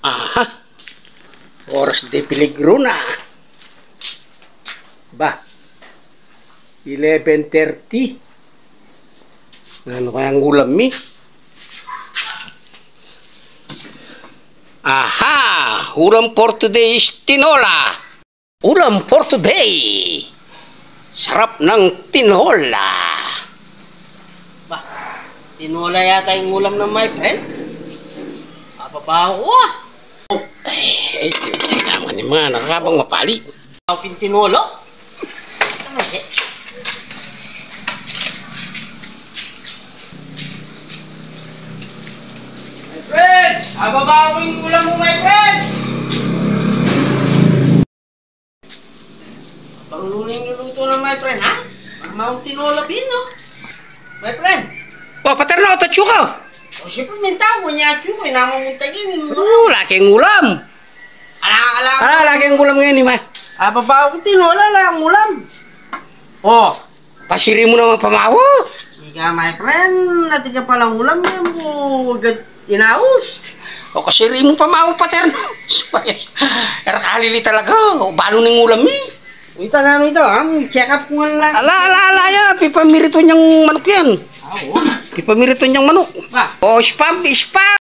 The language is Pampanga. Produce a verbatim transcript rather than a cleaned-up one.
Aha. Oras de peligro na. Ba. Eleven thirty. Nanu kayang ulam mi? Aha! Ulam for today is tinola. Ulam for today. Sarap ng tinola. Ba, tinola yata ing ulam na, my friend. Ababaw ko, ah. Ay, ay, naman yung mga nakakabang mapali. Aw, pintinolo. Ano siya? My friend! Ababaw ko ing ulam mu, my friend! Marunung ing luluto na, my friend, ha? Mamaw tinola pin, no? My friend. O, paterno, atsu ka. O, siyempre, minta ko niya, atsu ko, inama mu tagin, ino? O, laki ing ulam. Ala, ala. Ala, laki ing ulam ngeni, ma. Ababaw ko tinola, ala ing ulam. O. Kasiri mu naman pamaw. Ika, my friend, atin ka palang ulam, e mu agad inaus. O, kasiri mu pamaw, paterno. Era kalili talaga. O, balu ning ulam mi. Ita na, ita, ha? Check up ko nga lang. Ala, ala, ala, ya. Pipamiritu niyang manuk yan. Ah, oo. Pipamiritu niyang manuk. Ba? O, spam, spam.